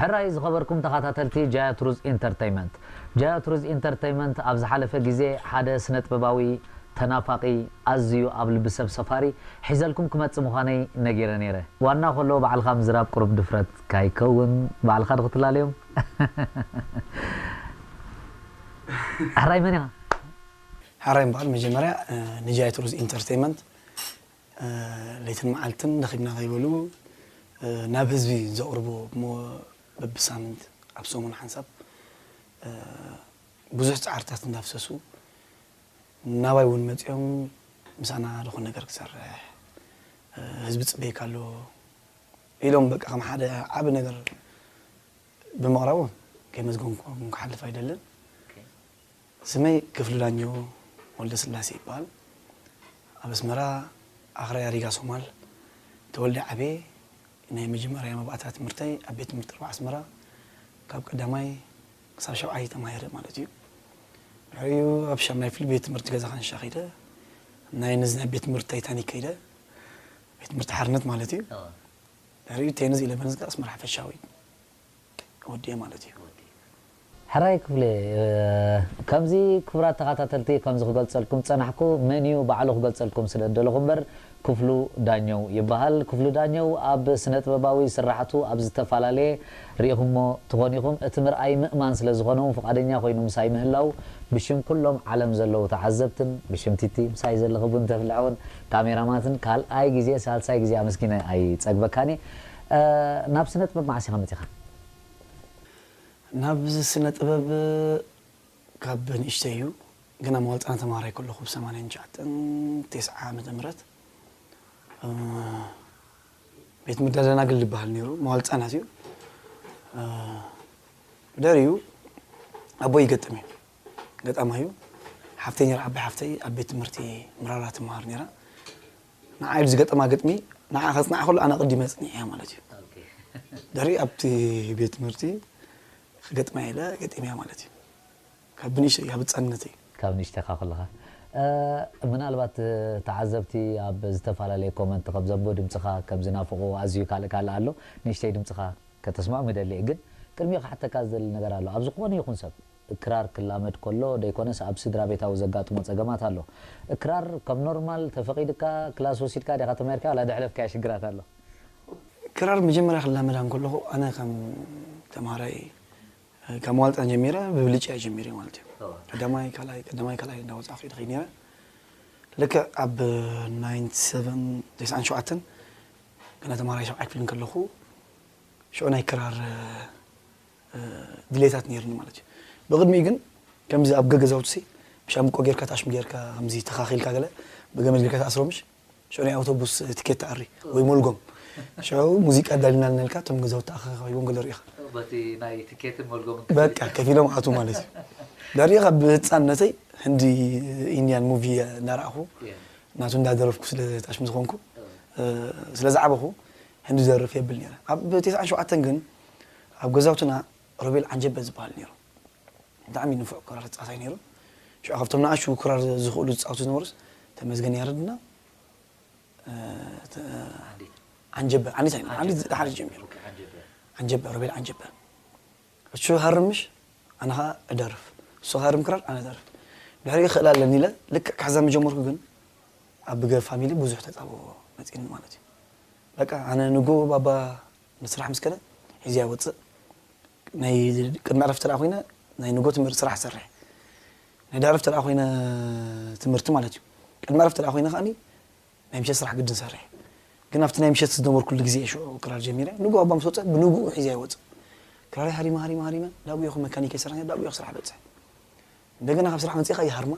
ሕራይ ዝኸበርኩም ተኸታተልቲ ጃያት ሩዝ ኢንተርተይመንት። ጃያት ሩዝ ኢንተርተይመንት ኣብ ዝሓለፈ ግዜ ሓደ ስነ ጥበባዊ ተናፋቒ፣ ኣዝዩ ኣብ ልቢ ሰብ ሰፋሪ ሒዘልኩም ክመጽእ ምዃነይ ነጊረ ነይረ። ዋና ከሎ ባዕልኻ ምዝራብ ቁሩብ ድፍረት ካይከውን፣ ባዕልኻ ዶ ክትላለዮም? ሕራይ መን ኢኻ? ሕራይ እምበኣር መጀመርያ ንጃያት ሩዝ ኢንተርተይመንት ለይትን መዓልትን ደኺምና ከይበሉ ናብ ህዝቢ ዘቕርቡ እሞ በብሳምንት ኣብ ሰሙን ሓንሳብ ብዙሕ ፃዕርታት እንዳፍሰሱ ናባይ እውን መፂኦም ምሳና ዝኾነ ነገር ክሰርሕ ህዝቢ ፅበየካ ኣሎ ኢሎም በቃ ከም ሓደ ዓቢ ነገር ብምቕራቦም ከይመዝገንኩም ክሓልፍ ኣይደልን። ስመይ ክፍሉ ዳኘው ወልደስላሴ ይበሃል። ኣብ ኣስመራ ኣኽራይ ኣሪጋ ሶማል ተወልደ ዓብየ። ናይ መጀመርያ መባእታ ትምህርተይ ኣብ ቤት ትምህርቲ ርባዕ ኣስመራ ካብ ቀዳማይ ክሳብ ሻብዓይ ተማሂረ ማለት እዩ። ድሕሪኡ ኣብ ሻምናይ ፍሉይ ቤት ትምህርቲ ገዛ ካንሻ ከይደ። ናይ ነዚ ናይ ቤት ትምህርቲ ታይታኒክ ከይደ ቤት ትምህርቲ ሓርነት ማለት እዩ። ድሕሪኡ ቴንዝ ኢለቨንዝ ኣስመራ ሓፈሻዊ ወዲኤ ማለት እዩ። ሕራይ ክፍሌ፣ ከምዚ ክቡራት ተኸታተልቲ ከምዚ ክገልጸልኩም ዝጸናሕኩ መን እዩ ባዕሉ ክገልጸልኩም ስለ ዝደለኹ እምበር ክፍሉ ዳኘው ይበሃል። ክፍሉ ዳኘው ኣብ ስነ ጥበባዊ ስራሕቱ ኣብ ዝተፈላለየ ርኢኹሞ ትኾን ኢኹም። እቲ ምርኣይ ምእማን ስለ ዝኾነ እውን ፍቓደኛ ኮይኑ ምሳይ ምህላው ብሽም ኩሎም ዓለም ዘለዉ ተዓዘብትን ብሽም ቲቲ ምሳይ ዘለኺ ቡን ተፍልሒ እውን ካሜራማትን ካልኣይ ግዜ ሳልሳይ ግዜ ኣመስጊነ ኣይጸግበካን እየ። ናብ ስነ ጥበብ መዓስ ኢኻ መጺኻ? ናብ ስነ ጥበብ ካብ ንእሽተይ እዩ። ገና መዋል ህፃናት ተማሃራይ ከለኹ ብ ሰማንያን ትሽዓተን ተስዓ ዓመተ ምህረት ቤት ትምህርቲ ደናግል ዝበሃል ነይሩ። መዋል ህፃናት እዩ። ብድሕሪኡ ኣቦይ ይገጥም እዩ። ገጣማይ እዩ። ሓፍተይ ነይራ፣ ዓባይ ሓፍተይ ኣብ ቤት ትምህርቲ ምራራ ትመሃር ነይራ። ንዓ ኢሉ ዝገጠማ ግጥሚ ንዓ ከፅንዓ ከሎ ኣነ ኣቐዲመ ኣፅኒዐያ ማለት እዩ። ድሕሪ ኣብቲ ቤት ትምህርቲ ክገጥማ ኢለ ገጢመያ ማለት እዩ። ካብ ብንእሽተይ ካብ ህፃንነተይ። ካብ ንእሽተኻ ከለኻ ምናልባት ተዓዘብቲ ኣብ ዝተፈላለየ ኮመንት ከም ዘንብቡ ድምፅኻ ከም ዝናፍቑ ኣዝዩ ካልእ ካልእ ኣሎ። ንእሽተይ ድምፅኻ ከተስምዖም ይደሊ እየ። ግን ቅድሚኡ ክሓተካ ዝደሊ ነገር ኣሎ። ኣብ ዝኾነ ይኹን ሰብ ክራር ክላመድ ከሎ ደይኮነስ ኣብ ስድራ ቤታዊ ዘጋጥሞ ጸገማት ኣሎ። ክራር ከም ኖርማል ተፈቒድካ ክላስ ወሲድካ ዲኻ ተማሂርካ ዋላ ደሕለፍካዮ ሽግራት ኣሎ? ክራር መጀመርያ ክላመዳ እንከለኹ ኣነ ከም ተምሃራይ ካብ መዋልጣን ጀሚረ ብብልጫ ጀሚረ ማለት እዩ። ቀዳማይ ካልኣይ ቀዳማይ ካልኣይ እንዳወፃ ከይደ ከይድ ነረ። ልክዕ ኣብ ናይንቲ ሰቨን ተስዓን ሸውዓተን ገና ተምሃራይ ሻብዓይ ክፍሊ እንከለኹ ሽዑ ናይ ክራር ድሌታት ነይርኒ ማለት እዩ። ብቕድሚኡ ግን ከምዚ ኣብ ገገዛውቲ ሲ ብሻምብቆ ጌርካ ታሽሚ ጌርካ ከምዚ ተኻኺልካ ገለ ብገመድ ጌርካ ትኣስሮ ምሽ ሽዑ ናይ ኣውቶቡስ ትኬት ትኣሪ ወይ ሞልጎም ሽዑ ሙዚቃ ዳሊና ልናልካ እቶም ገዛውቲ ኣኸኻኺቦም ገለ ርኢኻ በቲ ናይ ትኬትን ሞልጎምን በቃ ከፊሎም ኣቱ ማለት እዩ። ዳሪኻ ብህፃንነተይ ህንዲ ኢንዲያን ሙቪ እናረኣኹ ናቱ እንዳደረፍኩ ስለ ታሽሚ ዝኾንኩ ስለ ዝዓበኹ ህንዲ ዘርፍ የብል ነረ። ኣብ ተስዓን ሸውዓተን ግን ኣብ ገዛውትና ሮቤል ዓንጀበ ዝበሃል ነይሩ። ብጣዕሚ ንፉዕ ክራር ተፃዋታይ ነይሩ። ሽዑ ካብቶም ንኣሽቱ ክራር ዝኽእሉ ዝፃወቱ ዝነበሩስ ተመስገን ያረድና ዓንጀበ ዓንዲት ኣይነ ዓንዲት ዝሓር ጀሚሩ ዓንጀበ ሮቤል ዓንጀበ እሱ ሃርም ምሽ ኣነ ኸዓ እደርፍ እሱ ሃርም ክራር ኣነ ደርፍ ድሕሪ ክእል ኣለኒ ኢለ ልክዕ ክሕዛ ምጀመርኩ ግን ኣብ ብገ ፋሚሊ ብዙሕ ተፃብኦ መፂኒ ማለት እዩ። በቃ ኣነ ንጎ ባባ ንስራሕ ምስ ከደ ሒዝያ ወፅእ ናይ ቅድሚ ዕረፍቲ ደኣ ኮይነ ናይ ንጎ ትምህርቲ ስራሕ ሰርሕ ናይ ዳዕረፍቲ ደኣ ኮይነ ትምህርቲ ማለት እዩ ቅድሚ ዕረፍቲ ደኣ ኮይነ ከዓኒ ናይ ምሸት ስራሕ ግድን ሰርሕ ግን ኣብቲ ናይ ምሸት ዝነበርኩሉ ግዜ ሽዑ ክራር ጀሚረ ንጎ ኣባ ምስ ወፀ ብንጉኡ ሒዝያ ይወፅእ ክራር ሃሪመ ሃሪመ ሃሪመ ዳቡየ መካኒክ ይሰርሕ ዳቡየ ስራሕ በፅሕ እንደገና ካብ ስራሕ መፅእኻ ይሃርማ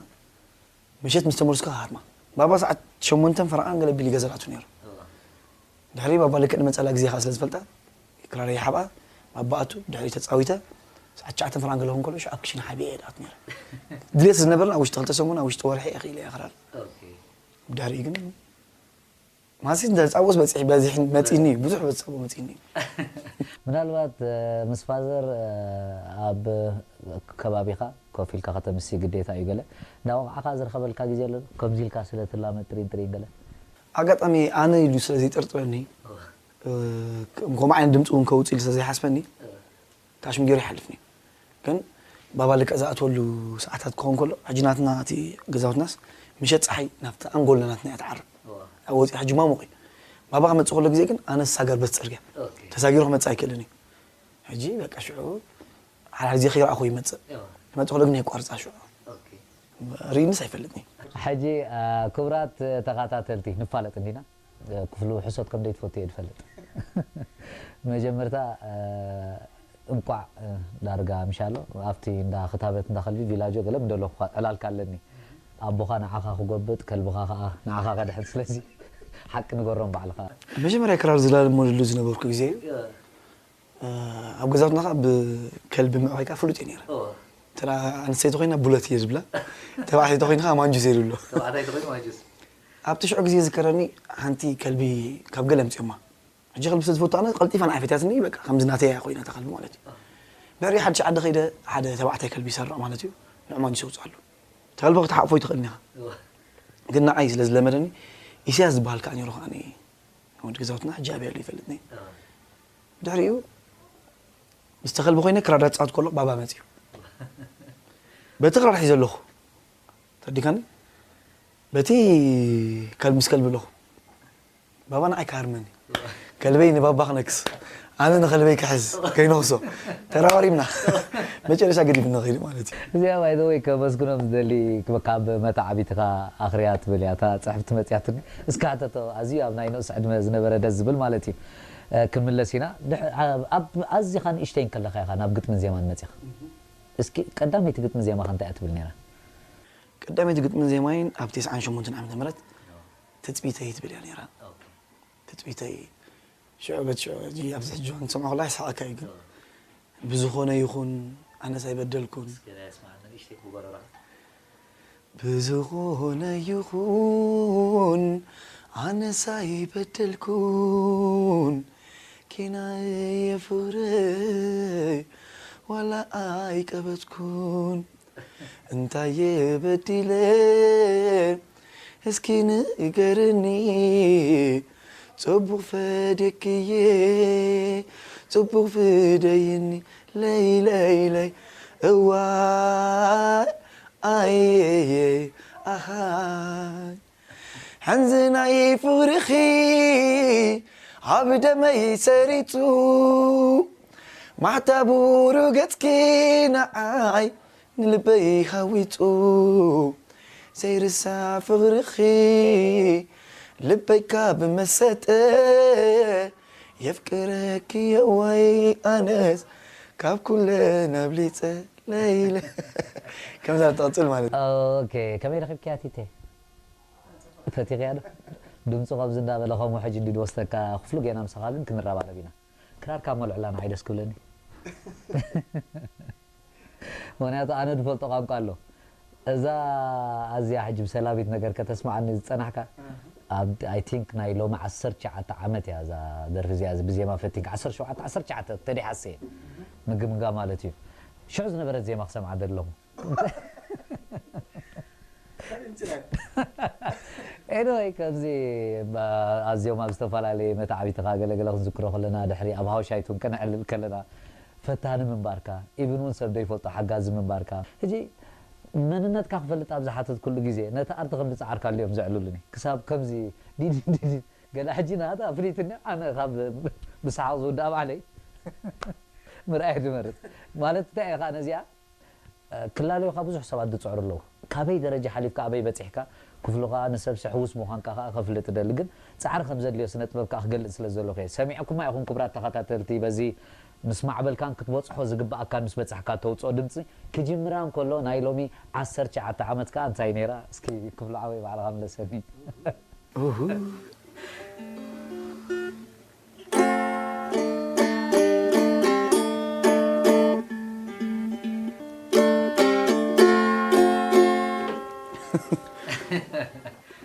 ምሸት ምስ ተመልስካ ሃርማ ባባ ሰዓት ሸሞንተን ፈረቓን ገለ ቢል ይገዘላቱ ነይሩ ድሕሪ ባባ ልክዕ ንመፀላ ግዜ ከዓ ስለ ዝፈልጣ ክራር ይሓብኣ ባባ ኣቱ ድሕሪ ተፃዊተ ሰዓት ትሽዓተ ፈረቓን ገለ ኹን ከሎ ሽዓ ክሽን ሓቢአ እየ ኣት ነይረ ድሌት ዝነበርና ኣብ ውሽጢ ክልተ ሰሙን ኣብ ውሽጢ ወርሒ እየ ክኢለ እየ ክራር ድሕሪ ግን ማሲ እንተ ዝጻወስ በጺሕ በዚሕ መጺኒ ብዙሕ በዝጻወ መጺኒ ምናልባት ምስ ፋዘር ኣብ ከባቢኻ ኮፍ ኢልካ ከተምሲ ግዴታ እዩ ገለ ናብ ወቕዓኻ ዝረኸበልካ ግዜ ኣሎ ከምዚ ኢልካ ስለ ትላመድ ጥሪን ጥሪን ገለ ኣጋጣሚ ኣነ ኢሉ ስለ ዘይጠርጥረኒ ከምኡ ዓይነት ድምፂ እውን ከውፅእ ኢሉ ስለ ዘይሓስበኒ ታሽም ገይሩ ይሓልፍኒ። ግን ባባ ልክዕ ዝኣትወሉ ሰዓታት ክኸውን ከሎ፣ ሕጂ ናትና እቲ ገዛውትናስ ምሸት ጸሓይ ናብቲ ኣንጎልና ናትና እያ ትዓርብ። ኣብ ወፂኣ ሕጂ ማሙቕ እዩ። ባባ ክመፅእ ከሎ ግዜ ግን ኣነ ሳገር በት ፅርግያ ተሳጊሩ ክመፅእ ኣይክእልን እዩ። ሕጂ በቃ ሽዑ ሓድሓድ ግዜ ከይረኣኹ ይመፅእ። ክመፅእ ከሎ ግን የቋርፃ ሽዑ። ርኢንስ ኣይፈልጥን እዩ። ሕጂ ክቡራት ተኸታተልቲ ንፋለጥ እንዲና። ክፍሉ ሕሶት ከም ደይትፈቱ እየ ዝፈልጥ። መጀመርታ እንቋዕ ዳርጋ ምሻሎ ኣብቲ እንዳ ክታበት እንዳ ከልቢ ቪላጆ ገለ ምደለኹ ዕላልካ ኣለኒ። ኣቦኻ ንዓኻ ክጎብጥ ከልብኻ ከዓ ንዓኻ ከድሕን ስለዚ ሓቂ ንገሮም ባዕልኻ። መጀመርያ ክራር ዝላለመሉ ዝነበርኩ ግዜ ኣብ ገዛውትና ከዓ ብከልቢ ምዕባይ ከዓ ፍሉጥ እዩ ነይረ። ተራ ኣንስተይቲ ኮይና ቡለት እየ ዝብላ፣ ተባዕተይቲ ኮይና ከዓ ማንጁስ እየ ዝብሎ። ኣብቲ ሽዑ ግዜ ዝከረኒ ሓንቲ ከልቢ ካብ ገለ ኣምፅኦማ። ሕጂ ከልቢ ስለ ዝፈቱ ኣነ ቀልጢፋ ንዓይ ፈትያትኒ በቃ ከምዚ ናተይ እያ ኮይና እታ ከልቢ ማለት እዩ። ድሕሪ ሓድሽ ዓዲ ከይደ ሓደ ተባዕታይ ከልቢ ይሰርቕ ማለት እዩ። ንዑ ማንጁስ የውፅኣሉ። እታ ከልቢ ክትሓቕፎ ይትኽእልን ኢኻ። ግን ንዓይ ስለ ዝለመደኒ ኢሳያስ ዝበሃል ከዓ ነይሩ ከዓ ወዲ ገዛውትና ሕጂ ኣበይ ኣሎ ይፈልጥኒ። ድሕሪኡ ምስቲ ከልቢ ኮይነ ክራር ዳተፃወት ከሎ ባባ መፅዩ። በቲ ክራር ሒዘ ኣለኹ። ተዲካኒ በቲ ከልቢ ምስ ከልቢ ኣለኹ። ባባ ንዓይ ክሃርመኒ። ከልበይ ንባባ ክነክስ ኣነ ንከልበይ ክሕዝ ከይነክሶ ተራባሪብና መጨረሻ ገዲፍና ከይዱ ማለት እዩ። እዚኣ ባይዘወይ ከመስግኖም ዝደሊ ካብ መታዓቢትኻ ኣኽርያ ትብል እያ እታ ፅሕፍቲ መፅያትኒ። እስካ ሕተቶ ኣዝዩ ኣብ ናይ ንኡስ ዕድመ ዝነበረ ደስ ዝብል ማለት እዩ። ክንምለስ ኢና። ኣዝኻ ንእሽተይ እንከለኻ ኢኻ ናብ ግጥምን ዜማን መፂኻ። እስኪ ቀዳመይቲ ግጥሚ ዜማኻ እንታይ እያ ትብል ነይራ? ቀዳመይቲ ግጥምን ዜማይን ኣብ ተስዓን ሸሞንተን ዓመተ ምህረት ትፅቢተይ ትብል እያ ነይራ። ትፅቢተይ ሽዑ በት ሽዑ ኣብዚ ሕጂ ንሰምዖ ከላ ይስሓቀካ እዩ ግን ብዝኾነ ይኹን ኣነስ ኣይበደልኩን። ብዝኾነ ይኹን ኣነስ ኣይበደልኩን ኪናየ ፍቕረይ ዋላ ኣይቀበጽኩን። እንታየ በዲለ እስኪ ንገርኒ ጽቡቕ ፈድየክየ ጽቡቕ ፍደይኒ ለይለይለይ እዋይ ኣየየ ኣሃይ ሕንዚ ናይ ፍቕርኺ ኣብ ደመይ ሰሪጹ ማሕታቡ ሩገጽኪ ንዓይ ንልበይ ሃዊጹ ዘይርሳዕ ፍቕርኺ ልበይ ካብ መሰጠ የፍቅረኪ የዋይ ኣነስ ካብ ኩለን ኣብሊፀ ለይለ ከምዛ ትቕፅል ማለት እዩ። ኦኬ ከመይ ረኺብክያ ቲቴ? ፈቲኽያ ዶ? ድምፁ ከምዚ እንዳበለ ከምኡ ሕጂ እንዲ ድወስደካ ክፍሉ ጌና ምሳኻ ግን ክንረባረብ ኢና። ክራር ካብ መልዕላ ንዓይ ደስ ክብለኒ። ምክንያቱ ኣነ ዝፈልጦ ቋንቋ ኣሎ። እዛ ኣዝያ ሕጂ ብሰላቢት ነገር ከተስምዓኒ ዝጸናሕካ ኣብ I think ናይ ሎሚ ዓሰርተ ትሽዓተ ዓመት እያ እዛ ደርፊ እዚኣ እዚ ብዜማ ፈቲንካ ዓሰርተ ሸውዓተ ዓሰርተ ትሽዓተ ተዲሓ እሰየ ምግምጋ ማለት እዩ። ሽዑ ዝነበረት ዜማ ክሰምዓ ደለኹ። Anyway ከምዚ ኣዝዮም ኣብ ዝተፈላለየ መታዕቢትኻ ገለገለ ክንዝክሮ ከለና ድሕሪ ኣብ ሃውሻይቱን ከነዕልል ከለና ፈታኒ ምንባርካ ኢብን እውን ሰብ ዘይፈልጦ ሓጋዚ ምንባርካ ሕጂ መንነትካ ክፈልጥ ኣብ ዝሓተትኩሉ ግዜ ነቲ ኣርቲ ከም ዝፀዓርካሉ እዮም ዘዕልሉኒ ክሳብ ከምዚ ዲዲዲዲ ገለ ሕጂ ናታ ፍሊትኒ ኣነ ካብ ብሰሓቕ ዝውዳእ ባዕለይ ምርኣይ ድመርፅ ማለት እንታይ ኢኻ ነዚኣ ክላለዩኻ ብዙሕ ሰባት ዝፅዕሩ ኣለዉ። ካበይ ደረጃ ሓሊፍካ ኣበይ በፂሕካ ክፍሉ ከዓ ንሰብ ስሕውስ ምዃንካ ከዓ ከፍልጥ እደሊ ግን ፃዕሪ ከም ዘድልዮ ስነ ጥበብ ከዓ ክገልፅ ስለ ዝደለኹ እየ። ሰሚዕኩማ ኢኹም ክቡራት ተኸታተልቲ በዚ ምስ ማዕበልካን ክትበፅሖ ዝግበኣካን ምስ በፃሕካ ተውፅኦ ድምፂ ክጅምራ እንከሎ ናይ ሎሚ ዓሰርተ ትሽዓተ ዓመት ከዓ እንታይ ነይራ እስኪ ክፍሉ ዓወይ ባዕልኻ ምለሰኒ።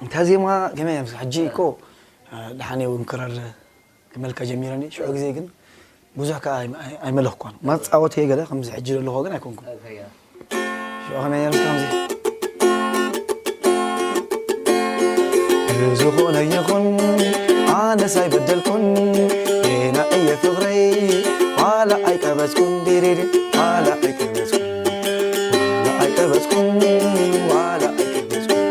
እታ ዜማ ከመይ እያ ሕጂ እኮ ደሓን እየ እውን ክራር ክመልካ ጀሚረኒ ሽዑ ግዜ ግን ብዙሕ ከዓ ኣይመለኽኳን ማፃወት እየ ገለ ከምዚ ሕጂ ዘለኹ ግን ኣይኮንኩን ሽዑ ከመይ ነርስ ከምዚ ዝኾነ ይኹን ኣነስ ኣይበደልኩን ጌና እየ ፍቕረይ ዋላ ኣይቀበጽኩን ዲሪሪ ዋላ ኣይቀበጽኩን ዋላ ኣይቀበጽኩን ዋላ ኣይቀበጽኩን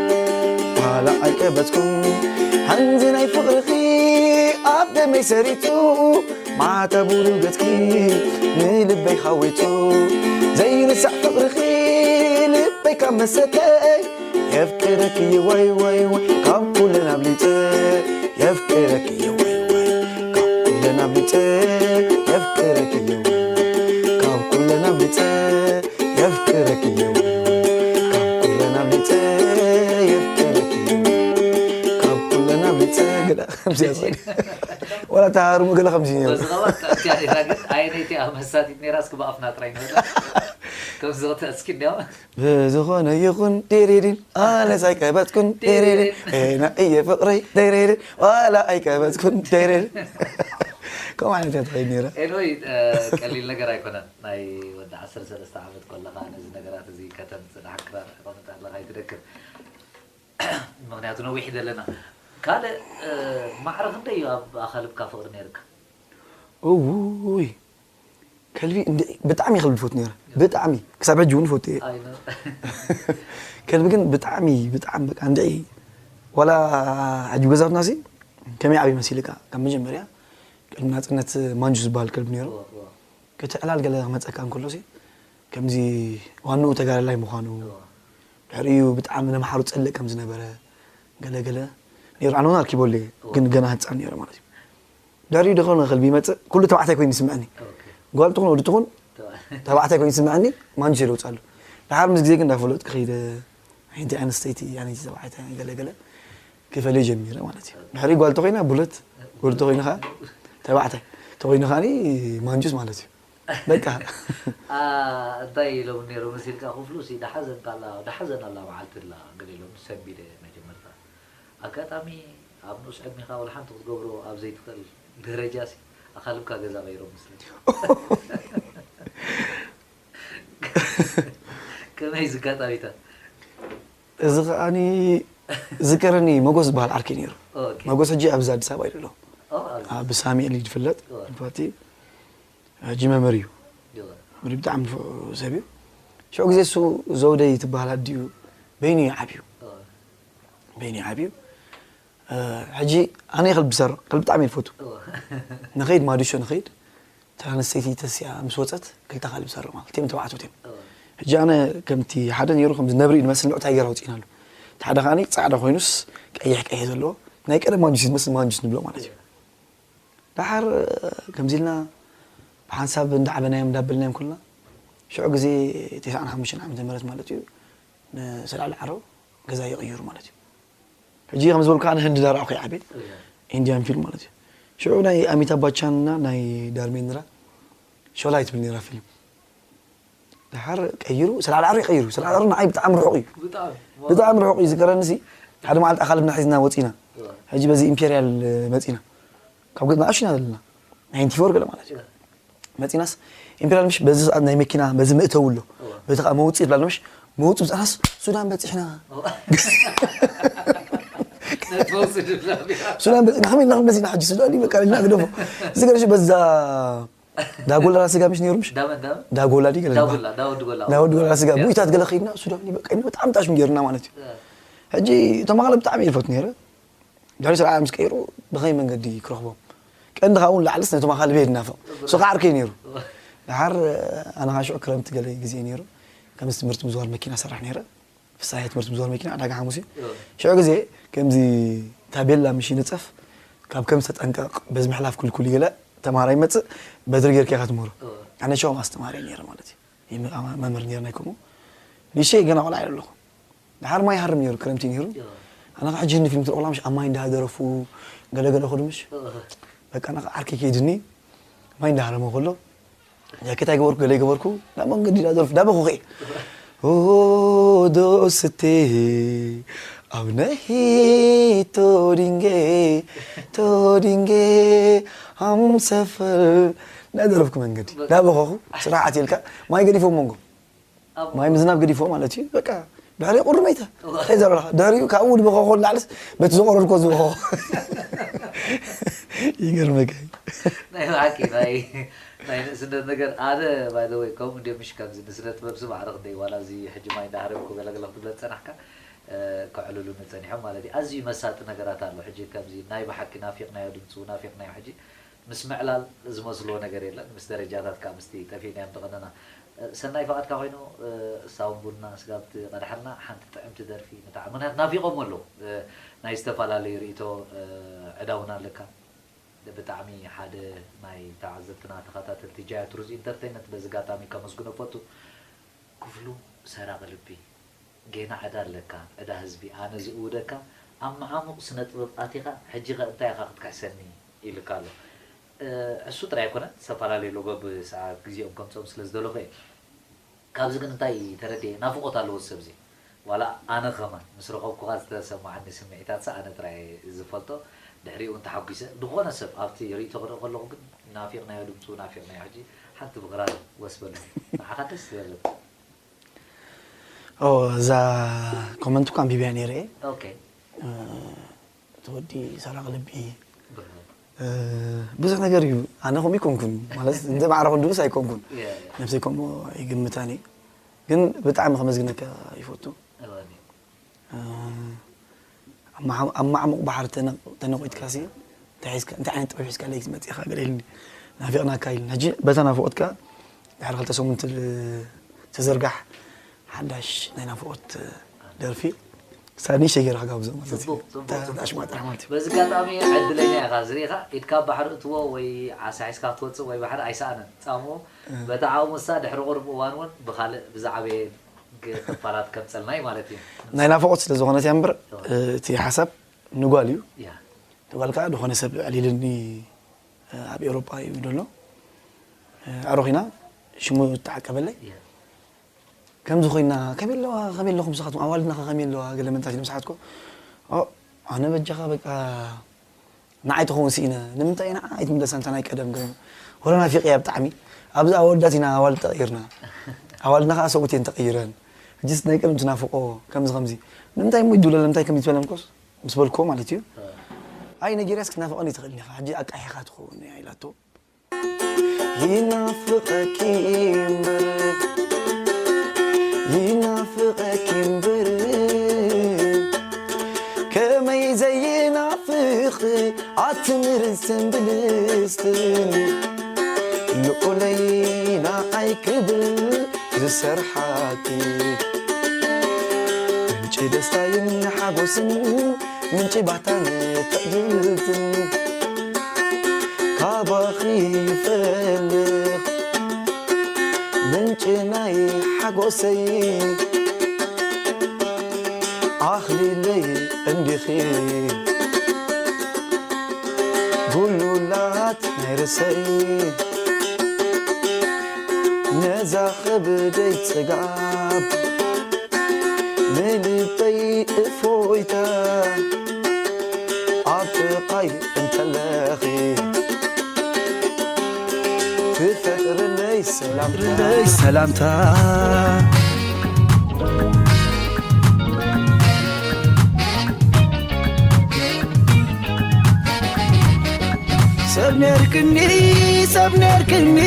ዋላ ኣይቀበጽኩን ሓንዚ ናይ ፍቕርኺ ኣብ ደመይ ሰሪቱ ማዕተቡ ገጽኪ ንልበይ ሓዊቱ ዘይርሳዕ ፍቕርኺ ልበይ ካብ መሰተይ የፍቅረኪ ወይ ወይ ወይ ካብ ኩለን ኣብሊጸ የፍቅረኪ ወይ ወይ ካብ ኩለን ኣብሊጸ የፍቅረኪ ወይ ካብ ኩለን ኣብሊጸ የፍቅረኪ ወይ ወይ ካብ ኩለን ኣብሊጸ የፍቅረኪ ወይ ካብ ኩለን ኣብሊጸ ገለ ከምዚ ያሰኒ ወላ ተሃርሙ ገለ ከምዚ ነይሩ በዚ ኸባድ ከኣትያ ነይራ ግን ኣየነይቲ ኣብ መሳቲት ነይራ እስኪ ብኣፍና ጥራይ ንበላ ከምዚ ኽተእስኪ እንዲያው ብዝኾነ ይኹን ዴሬድን ኣነስ ኣይቀበጽኩን ዴሬድን ና እየ ፍቕረይ ዴሬድን ዋላ ኣይቀበጽኩን ዴሬድን ከምኡ ዓይነት እያ ትኸይድ ነይራ ኤንወይ ቀሊል ነገር ኣይኮነን ናይ ወዲ ዓሰርተ ሰለስተ ዓመት ከለኻ ነዚ ነገራት እዚ ከተምፅእ ድሓር ክራር ተቐምጥ ኣለኻ ኣይትደክም ምኽንያቱ ነዊሕ ዘለና ካልእ ማዕረ ክንደይ እዩ ኣብ ኣኻልብካ ፍቕሪ ነይርካ እውይ ከልቢ እንድዒ ብጣዕሚ ከልቢ ፈት ነረ ብጣዕሚ ክሳብ ሕጂ እውን ፈት እየ ከልቢ ግን ብጣዕሚ ብጣዕሚ በቃ እንድዒ ዋላ ሕጂ ገዛትና ሲ ከመይ ዓብይ መሲልካ ካብ መጀመርያ ቅድሚ ናፅነት ማንጁ ዝበሃል ከልቢ ነይሩ እቲ ዕላል ገለ ክመፀካ እንከሎ ሲ ከምዚ ዋንኡ ተጋዳላይ ምዃኑ ድሕሪኡ ብጣዕሚ ነምሓሩ ፀልእ ከም ዝነበረ ገለ ገለ ነይሩ ኣነ እውን ኣርኪቦሉ እየ ግን ገና ህፃን ነይረ ማለት እዩ ድሕሪኡ ደኾነ ከልቢ ይመፅእ ኩሉ ተባዕታይ ኮይኑ ይስምዐኒ ጓል ትኹን ወዲ ትኹን ተባዕታይ ኮይኑ ይስምዐኒ ማንጁ ይለውፃሉ ድሓር ምስ ግዜ ግን እንዳፈለጥኩ ከይደ ኣንቲ ኣንስተይቲ ኣንቲ ተባዕታይ ገለ ገለ ክፈልዮ ጀሚረ ማለት እዩ ድሕሪ ጓል ተኮይና ቡለት ወዲ ተኮይኑ ከዓ ተባዕታይ ተኮይኑ ከዓ ማንጁስ ማለት እዩ በቃ እንታይ ኢሎም ነይሩ መሲልካ ክፍሉ ሲ ዳሓዘን ካላ ዳሓዘን ኣላ መዓልቲ ኣላ ገለ ኢሎም ሰንቢደ መጀመርታ ኣጋጣሚ ኣብ ንኡስ ዕድሜኻ ወላ ሓንቲ ክትገብሮ ኣብ ዘይትኽእል ደረጃ ሲ ኣኻልብካ ገዛ ቀይሮም መስለኒ ከመይ እዚ ኣጋጣሚታት እዚ ከዓኒ ዝከረኒ መጎስ ዝበሃል ዓርኪ ነይሩ መጎስ ሕጂ ኣብዚ ኣዲስ ኣበባ ይደሎ ብሳሚኤል እዩ ዝፍለጥ ፋቲ ሕጂ መምህር እዩ መምህር ብጣዕሚ ንፉዕ ሰብ እዩ ሽዑ ግዜ እሱ ዘውደይ ትበሃል ኣዲኡ በይኑ እዩ ዓብዩ በይኑ እዩ ዓብዩ ሕጂ ኣነ ከልቢ ዝሰርቕ ከልቢ ብጣዕሚ እየ ዝፈቱ ንኸይድ ማዲሾ ንኸይድ እታ ኣንስተይቲ ተሲኣ ምስ ወፀት ክልተ ካልብ ዝሰርቕ ማለት እቲኦም ተባዕትዮ እቲኦም ሕጂ ኣነ ከምቲ ሓደ ነይሩ ከምዚ ነብሪ እዩ ዝመስል ንዑ ታይገር ኣውፂእናሉ እቲ ሓደ ከዓኒ ፃዕዳ ኮይኑስ ቀይሕ ቀይሕ ዘለዎ ናይ ቀደም ማንጁስ እዩ ዝመስል ማንጁስ ንብሎ ማለት እዩ ደሓር ከምዚ ኢልና ብሓንሳብ እንዳዓበናዮም እንዳበልናዮም ኩልና ሽዑ ግዜ ተስዓን ሓሙሽተን ዓመተ ምህረት ማለት እዩ ንሰላሊ ዓሮ ገዛ ይቕይሩ ማለት እዩ ሕጂ ከም ዝበልኩ ኣነ ህንዲ ዳርኣኹ ይዓብየ ኢንዲያን ፊልም ማለት እዩ ሽዑ ናይ ኣሚታ ባቻንና ናይ ዳርሜንድራ ሾላ ይትብል ነራ ፊልም ድሓር ቀይሩ ሰላሊ ዓሮ ይቀይሩ ሰላሊ ዓሮ ንዓይ ብጣዕሚ ርሑቕ እዩ ብጣዕሚ ርሑቕ እዩ ዝገረኒ ሲ ሓደ መዓልቲ ኣኻልብና ሒዝና ወፂና ሕጂ በዚ ኢምፔርያል መፂና ካብ ገፅና ኣሽና ዘለና ናይንቲ ፎር ገለ ማለት እዩ መፂናስ ኢምፔርያል ምሽ በዚ ሰዓት ናይ መኪና በዚ መእተው ኣሎ በዚ ከዓ መውፅእ ይብላል ምሽ መውፅእ ብፃናስ ሱዳን በፂሕና ሱዳን በፂሕና ከመይ ኢልና ክንመፅእ ኢና ሕጂ ሱዳን እዩ በቃ ኢልና ግደፎ እዚ ገለ በዛ ዳጎላ ስጋ ምሽ ነይሩ ምሽ ዳጎላ ዲ ገለ ዳወዲ ጎላ ስጋ ሙይታት ገለ ከይድና ሱዳን እዩ በቃ ብጣዕሚ ጣሽም ገይርና ማለት እዩ ሕጂ ተማሃለ ብጣዕሚ ይፈት ነይረ ድሕሪ ስርዓ ምስ ቀይሩ ብኸይ መንገዲ ክረኽቦም ቀንዲ ካብኡ ንላዕልስ ነቶም ኣኻልበይ ድናፍቕ እሱ ከዓ ዓርከይ ነይሩ ድሓር ኣነ ከዓ ሽዑ ክረምቲ ገለ ግዜ ነይሩ ከምዚ ትምህርቲ ምዝዋር መኪና ሰርሕ ነይረ ፍሳየ ትምህርቲ ምዝዋር መኪና ዕዳጋ ሓሙስ እዩ ሽዑ ግዜ ከምዚ ታቤላ ምሽ ይንፀፍ ካብ ከም ዝተጠንቀቕ በዚ ምሕላፍ ክልኩል ይገለ ተምሃራይ ይመፅእ በድሪ ጌርካ ኢኻ ትምህሮ ኣነ ሸም ኣስተምሃሪ ነይረ ማለት እዩ መምህር ነይረ ናይ ከምኡ ንሸይ ገና ቆልዓ ኣለኹ ድሓር ማይ ይሃርም ነይሩ ክረምቲ ነይሩ ኣነ ከዓ ሕጂ ህኒ ፊልም ትርኢ ቆልዓ ምሽ ኣብ ማይ እንዳደረፉ ገለገለ ኹዱ ምሽ በቃ ኣነ ከዓ ዓርከይ ከይድኒ ማይ እንዳሃረመ ከሎ ጃኬት ኣይገበርኩ ገለ ይገበርኩ ናብ መንገዲ እንዳደረፉ እንዳበኹ ከየ ዶስቴ ኣብ ነሂ ቶዲንጌ ቶዲንጌ ሃምሰፈር እንዳደረፍኩ መንገዲ እንዳበኸኹ ስራሕ ዓትየልካ ማይ ገዲፎ መንጎ ማይ ምዝናብ ገዲፎ ማለት እዩ በቃ ድሕሪ ቁሪ መይተ እንታይ ዘረብካ ድሕሪኡ ካብኡ ዝበኸኾ ንላዕልስ በቲ ዝቆረድኮ ዝበኸኾ ይገርመካ። ናይ ብሓቂ ናይ ናይ ንእስነት ነገር ኣነ ባይዘወይ ከምኡ እንደ ምሽ ከምዚ ንስነ ጥበብ ስም ኣረክ ደይ ዋላ እዚ ሕጂ ማይ እንዳሃረምኩ ገለገለ ክትብለ ዝፀናሕካ ከዕልሉኒ ፀኒሖም ማለት እዩ። ኣዝዩ መሳጢ ነገራት ኣሎ። ሕጂ ከምዚ ናይ ብሓቂ ናፊቕናዮ ድምፁ ናፊቕናዮ ሕጂ ምስ ምዕላል ዝመስልዎ ነገር የለን። ምስ ደረጃታት ከዓ ምስቲ ጠፊእናዮም ተቐነና ሰናይ ፍቓድካ ኮይኑ ሳውን ቡና ስጋብ ትቐድሓልና ሓንቲ ጥዕምቲ ደርፊ ንጣዕ ምክንያት ናፊቖም ኣለዉ ናይ ዝተፈላለዩ ርእቶ ዕዳውና ኣለካ። ብጣዕሚ ሓደ ናይ ተዓዘብትና ተኸታተልቲ ጃያ ትሩዝ ኢንተርቴይመንት በዚ ጋጣሚ ከመስግኖ ፈቱ። ክፍሉ ሰራቂ ልቢ ጌና ዕዳ ኣለካ ዕዳ ህዝቢ ኣነ ዝእውደካ ኣብ መዓሙቕ ስነ ጥበብ ኣቲኻ ሕጂ ኸ እንታይ ኢኻ ክትክሕሰኒ ኢልካ ኣሎ። እሱ ጥራይ ኣይኮነን ዝተፈላለዩ ሎ በብሰዓት ግዜኦም ከምፅኦም ስለ ዝደለኹ እየ። ካብዚ ግን እንታይ ተረድየ ናፍቖት ኣለዎ ሰብ እዚ ዋላ ኣነ ከማን ምስ ረኸብኩኻ ዝተሰማዓኒ ስምዒታት ሳ ኣነ ጥራይ ዝፈልጦ ድሕሪኡ እንተሓጒሰ ዝኾነ ሰብ ኣብቲ ርእቶ ክርኢ ከለኹ ግን ናፊቕናዮ ድምፁ ናፊቕናዮ ሕጂ ሓንቲ ብክራር ወስበሉ ንዓኻ ደስ ዝበለካ እዛ ኮመንት እኳ ኣንቢብያ ነይረ እየ ኦኬ ተወዲ ሰራቂ ልቢ ብዙሕ ነገር እዩ ኣነ ከም ይኮንኩን ማለት እንደ ማዕረ ክንድምስ ኣይኮንኩን ነብሰይ ከምኡ ይግምታን እዩ ግን ብጣዕሚ ከመስግነካ ይፈቱ ኣብ ማዕሙቕ ባሕሪ ተነቑጥካሲ እንታይ ዓይነት ጥበብ ሒዝካ ለይ ክትመፅእ ኢኻ ገለ ኢልኒ ናፊቕናካ ኢልኒ ሕጂ በታ ናፍቖትካ ድሕሪ ክልተ ሰሙን ተዘርጋሕ ሓዳሽ ናይ ናፍቖት ደርፊ ሳኒ ሸገር ክጋብዞ ማለት እዩ። ጽቡቅ፣ ጽቡቅ፣ ጽቡቅ። ኣሽማጥ ራሕማት እዩ። በዚ ኣጋጣሚ ዕድለኛ ኢኻ ዝርኢኻ ኢድካ ኣብ ባሕሪ እትዎ ወይ ዓሳ ሒዝካ ክትወጽእ ወይ ባሕሪ ኣይሰኣነን ጻምኡ በቲ ዓቕሙ እሳ ድሕሪ ቁሩብ እዋን እውን ብኻልእ ብዝዓበየ ግ- ክፋላት ከምጸልና እዩ ማለት እዩ። ናይ ናፍቖት ስለ ዝኾነት እያ እምበር እቲ ሓሳብ ንጓል እዩ። ያ። ንጓል ከዓ ዝኾነ ሰብ ኣዕሊልኒ ኣብ ኤውሮጳ እዩ ዘሎ ኣሮኺና ሽሙ ተዓቀበለይ ያ። ከምዚ ኮይና ከመይ ኣለዋ ከመይ ኣለኹም ንስኻትኩም ኣዋልድናኸ ከመይ ኣለዋ ገለ መንታት ኢሎም ሰሓትኮ ኣነ በጃኻ በቃ ንዓይ ትኸውን ስኢነ ንምንታይ ኢና ኣይትምለሳ እንታ ናይ ቀደም ገ ወረ ናፊቕያ ብጣዕሚ ኣብዚ ኣወዳት ኢና ኣዋልድ ተቐይርና ኣዋልድና ከዓ ሰብኡት እየን ተቐይረን ሕጅስ ናይ ቀደም ትናፍቆ ከምዚ ከምዚ ንምንታይ እሞ ይድውለለ እንታይ ከምዚ ትበለምኮስ ምስ በልኮ ማለት እዩ ኣይ ነጊርያስ ክትናፍቐኒ ትኽእል ኢኻ ሕጂ ኣቃሒኻ ትኸውን እያ ኢላቶ ይናፍቐኪ እምበር ይናፍቐኪ እምበር ከመይ ዘይናፍቕ ኣትምር ዝትንብልስትን ልኡለይ ንዓይ ክብል ዝሰርሓኪ ምንጪ ደስታይን ሓጎስን ምንጪ ባህታን ትዕድልትን ካባኺ ይፈልኽ ምንጪ ናይ ሓጎሰይ ኣኽሊለይ እንዲኺ ጉሉላት ናይ ርእሰይ ነዛ ኽብደይ ጽጋብ ንልበይ እፎይታ ኣብ ጥቓይ እንተለኺ ትፈጥርለይ ሰላምታ ሰላምታ ሰብ ነርክኒ ሰብ ነርክኒ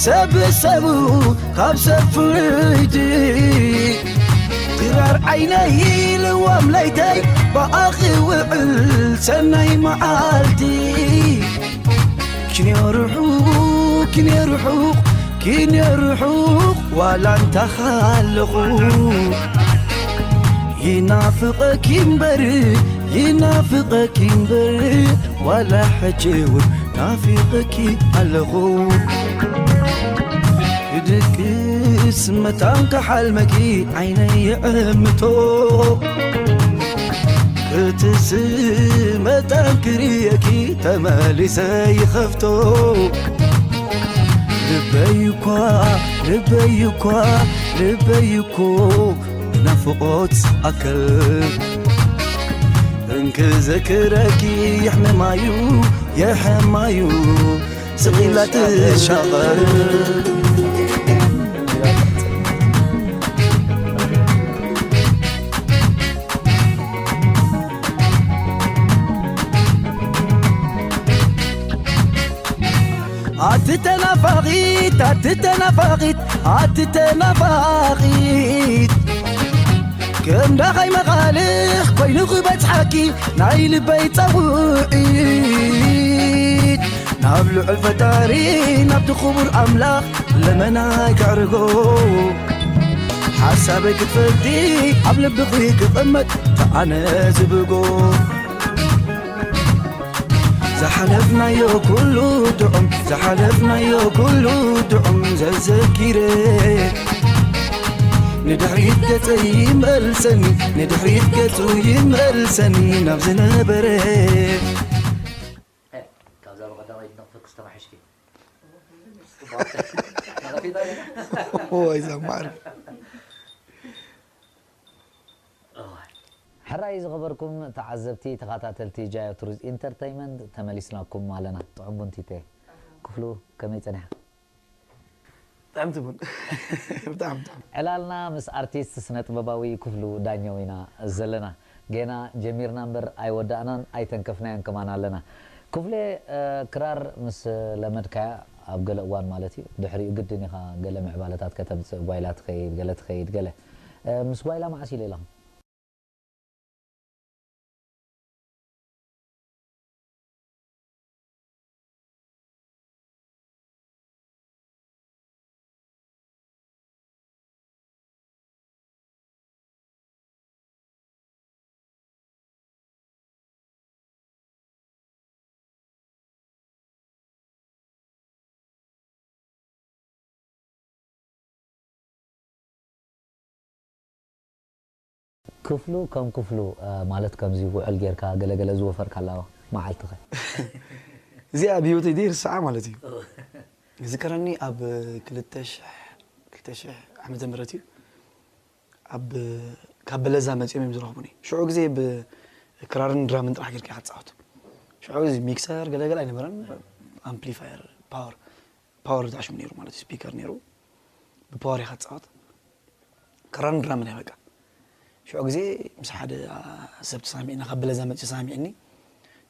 ሰብ ሰቡ ካብ ሰብ ፍርይቲ ድራር ዓይነይ ልዋም ለይተይ ብኣኺ ውዕል ሰናይ መዓልቲ ኪንዮ ርሑቕ ኪንዮ ርሑቕ ኪንዮ ርሑቕ ዋላ እንታኻ ኣለኹ ይናፍቐኪ እምበር ይናፍቐኪ እምበር ዋላ ሕጂ እውን ናፊቐኪ ኣለኹ ክድቅስ መታን ክሓልመኪ ዓይነይ ይዕምቶ ክትስ መታን ክርእየኪ ተመሊሰ ይኸፍቶ ልበይ እኳ ልበይ እኳ ልበይ እኮ ብናፍቖት ኣከል እንክዘክረኪ የሕምማዩ የሕማዩ ስቕ ኢላ ትሻቐል ኣቲ ተናፋቒት ኣቲ ተናፋቒት ኣቲ ተናፋቒት፣ ከም ዳኻይ መቓልሕ ኮይኑ ክበጽሓኪ ናይ ልበይ ጻውዒት፣ ናብ ልዑል ፈጣሪ ናብቲ ክቡር ኣምላኽ ለመናይ ከዕርጎ፣ ሓሳበይ ክትፈልጢ ኣብ ልብኺ ክቕመጥ ተኣነ ዝብጎ። ዝሓለፍናዮ ኩሉ ጥዑም ዝሓለፍናዮ ኩሉ ጥዑም ዘዘኪረ፣ ንድሕሪት ገጸይ ይመልሰኒ ንድሕሪት ገጹ ይመልሰኒ ናብ ዝነበረ። ካብዛ ብቐዳማይ ድነቕፈክስ ተማሒሽኪ ኦይ ዘማር ሕራይ ዝኸበርኩም ተዓዘብቲ ተኸታተልቲ ጃዮ ቱሪስት ኢንተርተይመንት ተመሊስናኩም ኣለና። ጥዑም ቡንቲተ ክፍሉ ከመይ ጸኒሓ? ብጣዕሚ ትቡን ብጣዕሚ ብጣዕሚ ዕላልና ምስ ኣርቲስት ስነ ጥበባዊ ክፍሉ ዳኘው ኢና ዘለና። ጌና ጀሚርና እምበር ኣይወዳእናን ኣይተንከፍናዮን ከማን ኣለና። ክፍሌ ክራር ምስ ለመድካያ ኣብ ገለ እዋን ማለት እዩ ድሕሪኡ ግድን ኢኻ ገለ ምዕባለታት ከተምፅእ ጓይላ ትኸይድ ገለ ትኸይድ ገለ ምስ ጓይላ መዓስ ኢለ ኢለኹም ክፍሉ ከም ክፍሉ ማለት ከምዚ ውዕል ጌርካ ገለገለ ዝወፈርካ ኣላ መዓልትኸ? እዚኣ ኣብ ህይወተይ ዘይርስዓ ማለት እዩ። ዝከረኒ ኣብ ክልተ ሽሕ ክልተ ሽሕ ዓመተ ምህረት እዩ። ኣብ ካብ በለዛ መጺኦም እዮም ዝረኽቡኒ። ሽዑ ግዜ ብክራርን ድራምን ጥራሕ ጌርካ ኢኻ ትጻወት። ሽዑ ግዜ ሚክሰር ገለገለ ኣይነበረን። ኣምፕሊፋየር ፓወር ፓወር ተዓሽሙ ነይሩ ማለት ስፒከር ነይሩ። ብፓወር ኢኻ ትጻወት። ክራርን ድራምን እያ በቃ። ሽዑ ግዜ ምስ ሓደ ሰብ ተሰማሚዕና ካብ በለዛ መጺኡ ሰማሚዕኒ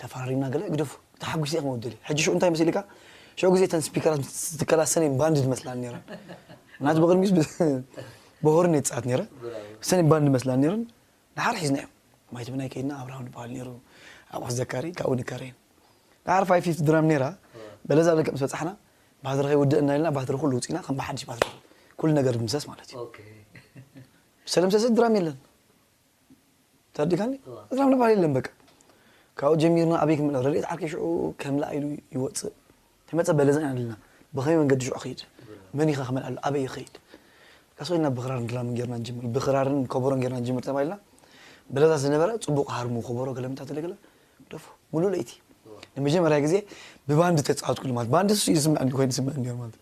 ተፈራሪምና ገለ ግደፉ ተሓጒሰ ኢኹም ወደሊ። ሕጂ ሽዑ እንታይ መሲልካ? ሽዑ ግዜ እተን ስፒከራት ምስ ትከላ ሰኔን ባንድ ትመስላኒ ነይረን። ናቱ ብቕድሚት ብሆርን እየ ትጻወት ነይረ። ሰኔን ባንድ መስላኒ ነይረን። ደሓር ሒዝናዮም። ማይ ትብናይ ከይድና ኣብርሃም ዝበሃል ነይሩ። ኣቑሑት ዘካሪ ካብኡ ንከረይን። ደሓር ፋይቭ ፊፍቲ ድራም ነይራ። በለዛ ልክዕ ምስ በጻሕና ባትሪ ከይውድእና ኢልና ባትሪ ኩሉ ውጺና ከም ብሓድሽ ባትሪ ኩሉ ነገር ድምሰስ ማለት እዩ። ሰለምሰሰት ድራም የለን። ተረዲካኒ? ድራም ንባል የለን በቃ። ካብኡ ጀሚርና ኣበይ ክምለ ረድኤት ዓርከይ ሽዑ ከምላ ኢሉ ይወጽእ። ተመጸ በለዛ ኢና ኣለና። ብኸመይ መንገዲ ሽዑ ኸይድ? መን ኢኻ ክመልኣሉ? ኣበይ ይኸይድ? ካስ ኮይና ብኽራርን ድራምን ጌርና ንጅምር። ብኽራርን ኮቦሮን ጌርና ንጅምር ተባሂልና። በለዛ ዝነበረ ጽቡቕ ሃርሙ ኮቦሮ ገለ ምታት ገለ ገለ ደፉ ሙሉ ለይቲ። ንመጀመርያ ግዜ ብባንድ ተጻወትኩሉ ማለት ባንድ እሱ ይስምዐኒ ኮይኑ ይስምዐኒ ነይሩ ማለት።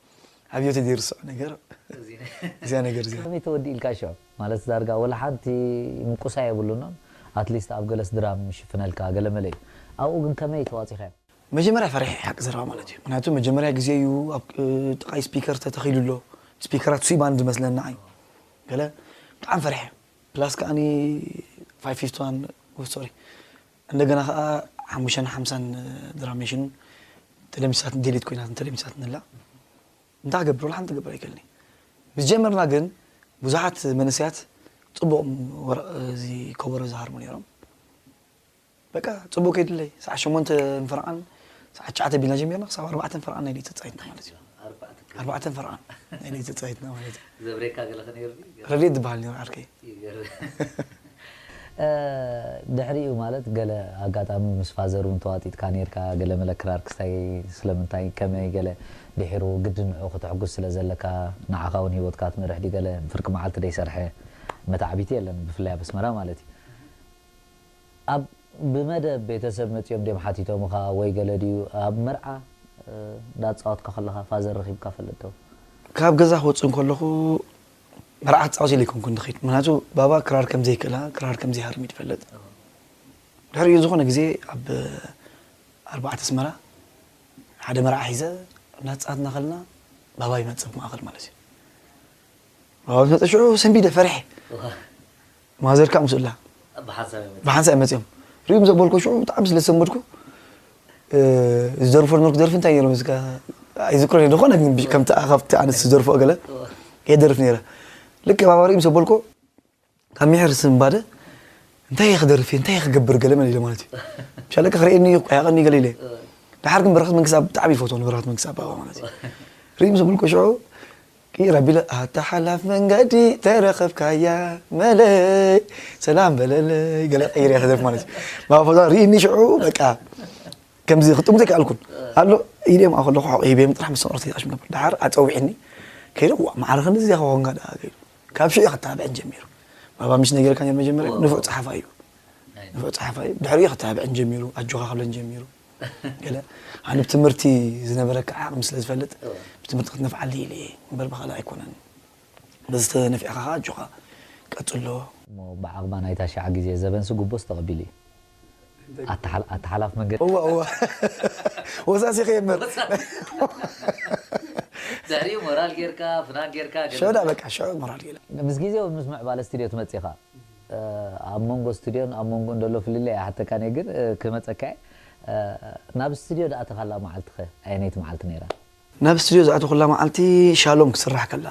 ኣብ ህይወተይ ዘይርስዖ ነገር እዚኣ ነገር እዚኣ። ከመይ ተወዲእልካ ሽዑ? ማለት ዳርጋ ወላ ሓንቲ ምቁሳ የብሉን ኣትሊስት ኣብ ገለስ ድራም ይሽፍነልካ ገለ መለ እዩ ኣብኡ ግን ከመይ ተዋፂኻዮ? መጀመርያ ፈሪሐ ሓቂ ዘረባ ማለት እዩ ምክንያቱ መጀመርያ ግዜ እዩ ኣብ ጥቃይ ስፒከር ተተኺሉ ኣሎ ስፒከራት ሱይ ባንድ መስለኒ ንዓይ ገለ ብጣዕሚ ፈሪሐ ፕላስ ከዓኒ ፋይቭ ፊፍቲ ዋን ሶሪ እንደገና ከዓ ሓሙሽተን ሓምሳን ድራሜሽን ተለሚሳት ዴሊት ኮይናት ተለሚሳት ንላ እንታይ ክገብር ወላ ሓንቲ ክገብር ኣይክእልኒ ምስ ጀመርና ግን ብዙሓት መንእሰያት ፅቡቕ እዚ ከበሮ ዝሃርሙ ነይሮም በቃ ፅቡቅ ከይድለይ ሰዓት ሸሞንተ ንፈረቃን ሰዓት ትሽዓተ ቢልና ጀሚርና ክሳብ ኣርባዕተ ንፈረቃን ናይ ለይቲ ተፃይትና ማለት እዩ ኣርባዕተ ንፈረቃን ናይ ለይቲ ተፃይትና ማለት እዩ ዘብሬካ ገለ ከነይሩ ረድኤት ዝበሃል ነይሩ ዓርከይ ድሕሪኡ ማለት ገለ ኣጋጣሚ ምስ ፋዘር እውን ተዋጢጥካ ነርካ ገለ መለ ክራር ክስታይ ስለምንታይ ከመይ ገለ ድሒሩ ግድን ንዑ ክተሕጉስ ስለ ዘለካ ንዓኻ እውን ሂወትካ ትመርሕ ዲ ገለ ፍርቂ መዓልቲ ደይሰርሐ መታዕቢቲ የለን ብፍላይ ኣብ ኣስመራ ማለት እዩ ኣብ ብመደብ ቤተሰብ መጺኦም ድዮም ሓቲቶምኻ ወይ ገለ ድዩ ኣብ መርዓ እንዳተጻወትካ ከለኻ ፋዘር ረኺብካ ፈልጥ ዶ? ካብ ገዛ ክወጽእ እንከለኹ መርዓ ክጻወት ኢለ ኣይኮንኩን ዝኸይድ ምክንያቱ ባባ ክራር ከም ዘይክእላ ክራር ከም ዘይሃርም እዩ ዝፈልጥ ድሕሪኡ ዝኾነ ግዜ ኣብ ኣርባዕተ ኣስመራ ሓደ መርዓ ሒዘ እናተጻወትና ከለና ባባ ይመጽእ ኣብ ማእኸል ማለት እዩ ባባ ምስ መጸ ሽዑ ሰንቢደ ፈሪሐ ማዘር ከዓ ምስኡ ኣላ ብሓንሳብ እዮም መፂኦም ሪኡ ምስ ኣበልኮ ሽዑ ብጣዕሚ ስለ ዝሰንበድኩ ዝደርፎ ነበርኩ ደርፊ እንታይ ነይሩ ምስካ ኣይዝክሮን እየ፣ ዝኾነ ግን ከምቲ፣ ካብቲ ኣነ ዝደርፎ ገለ የደርፍ ነይረ። ልክዕ ባባ ርእዩ ምስ ኣበልኮ ካብ ምሕር ስንባደ እንታይ እየ ክደርፍ እየ፣ እንታይ እየ ክገብር ገለ መለ ኢለ ማለት እዩ። ሻለቃ ክርእየኒ እዩ፣ ክቆያቐኒ ገለ ኢለ። ደሓር ግን በረኸት መንግስቲ ኣብ ብጣዕሚ ይፈትዎ ንበረኸት መንግስቲ ኣብ ባባ ማለት እዩ። ርእዩ ምስ ኣበልኮ ሽዑ ቅይር ኣቢለ ኣታ ሓላፍ መንገዲ ተረኸብካያ መለይ ሰላም በለለይ ገለ ቀይር እያ ተደርፍ ማለት እዩ። ባባ ፈትዋ ርእዩኒ ሽዑ በቃ ከምዚ ክጥምቶ ኣይከኣልኩን። ኣሎ ኢደም ከለኹ ሒበዮም ጥራሕ ምስ ሰቕረት ይኣሽ ነበር። ደሓር ኣጸዊዕኒ ከይደ ዋ ማዕረ ክንድዚ እዚኣ ክኾንካ ደኣ ከይዱ። ካብ ሽዑ እየ ክተባብዐን ጀሚሩ። ባባ ምሽ ነጊርካ ነይሩ መጀመርያ ንፉዕ ጸሓፋይ እዩ። ንፉዕ ጸሓፋይ እዩ። ድሕሪኡ እየ ክተባብዐን ጀሚሩ፣ ኣጆኻ ክብለን ጀሚሩ። ገለ ኣነ ብትምህርቲ ዝነበረካ ዓቕሚ ስለ ዝፈልጥ ብትምህርቲ ክትነፍዓሊ ኢለ እየ እምበር ብኻልእ ኣይኮነን። በዚ ተነፊዕካ ኸዓ ኣጆኻ ቀጽሎ። እሞ ብዓቕማ ናይታ ሽዓ ግዜ ዘበንሲ ጉቦስ ተቐቢሉ እዩ። ኣተሓል-፣ ኣተሓላፍ መንገዲ። እወ፣ እወ። ወሳሲ ከየምር። ድሕሪኡ ሞራል ጌርካ፣ ፍናን ጌርካ፣ ገለ ሸዳ በቃ፣ ሸ-፣ ሞራል ጌርካ። ምስ ግዜ ምስ ምዕባለ ስቱድዮ ትመጽእ ኢኻ። እ፣ ኣብ መንጎ ስቱድዮን ኣብ መንጎ እንደሎ ፍልልይ ኣይሓተካን እየ፣ ግን፣ እ፣ ክመጸካ እየ። እ፣ ናብ ስቱድዮ ዝኣተኻላ መዓልቲ ኸ ኣየነይቲ መዓልቲ ነይራ? ናብ ስቱድዮ ዝኣተኹላ መዓልቲ ሻሎም ክስራሕ ከላ፣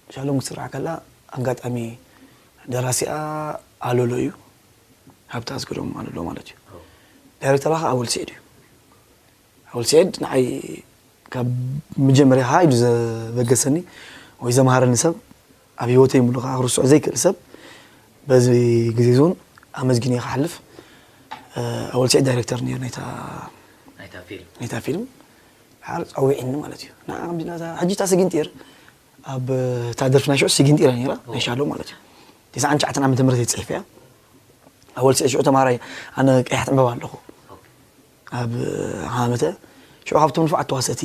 ሻሎም ክስራሕ ከላ ኣጋጣሚ ደራሲኣ ኣሎሎ እዩ፣ ሃብታ ኣስገዶም ኣሎሎ ማለት እዩ። ዳይሬክተራ ኸዓ ኣወል ስዒድ እዩ። ኣወል ስዒድ ንዓይ ካብ መጀመርያ ኸዓ ኢሉ ዘበገሰኒ ወይ ዘምሃረኒ ሰብ፣ ኣብ ህይወተይ ሙሉ ኸዓ ክርስዖ ዘይክእል ሰብ፣ በዚ ግዜ እዚ እውን ኣመስጊነ እየ ክሓልፍ። እ፣ ኣወል ስዒድ ዳይሬክተር ነይሩ ናይታ ናይታ ፊልም። ናይታ ፊልም። ድሓር ጸዊዕኒ ማለት እዩ። ንዓ ከምዚ ናታ፣ ሕጂ እታ ስጊንጢር ኣብ፣ እታ ደርፊ ናይ ሽዑ ስጊንጢር እያ ነይራ፣ ናይ ሻሎም ማለት እዩ። ተስዓን ትሽዓተን ዓመተ ምህረት እየ ጽሒፈያ። ኣወል ስዒድ ሽዑ ተምሃራይ፣ ኣነ ቀያሕቲ ዕምበባ ኣለኹ። ኣብ ሃመተ፣ ሽዑ ካብቶም ንፉዓት ተዋሰእቲ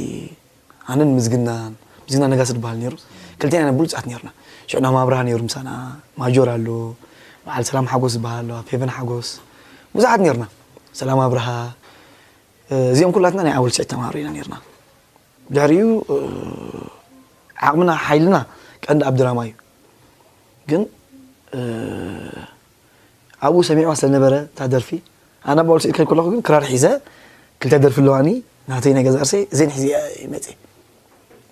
ኣነን ምዝግናን፣ ምዝግና ነጋሲ ዝበሃል ነይሩ። ክልቴና ኢና ብሉጻት ነይርና። ሽዑ ናሆም ኣብርሃ ነይሩ ምሳና፣ ማጆር ኣሎ፣ በዓል ሰላም ሓጎስ ዝበሃል ኣሎ፣ ፌቨን ሓጎስ፣ ብዙሓት ነይርና። ሰላም ኣብርሃ፣ እ፣ እዚኦም ኩላትና ናይ ኣወል ስዒድ ተምሃሮ ኢና ነይርና። ድሕሪኡ፣ እ፣ ዓቕምና፣ ሓይልና ቀንዲ ኣብ ድራማ እዩ። ግን፣ እ፣ ኣብኡ ሰሚዕዋ ስለ ነበረ እታ ደርፊ፣ ኣነ ኣብ ኣወል ስዒድ ክኸይድ ከለኹ ግን ክራር ሒዘ፣ ክልተ ደርፊ ኣለዋኒ፣ ናተይ ናይ ገዛእ ርእሰይ፣ እዘን ሒዘ እየ መፅየ።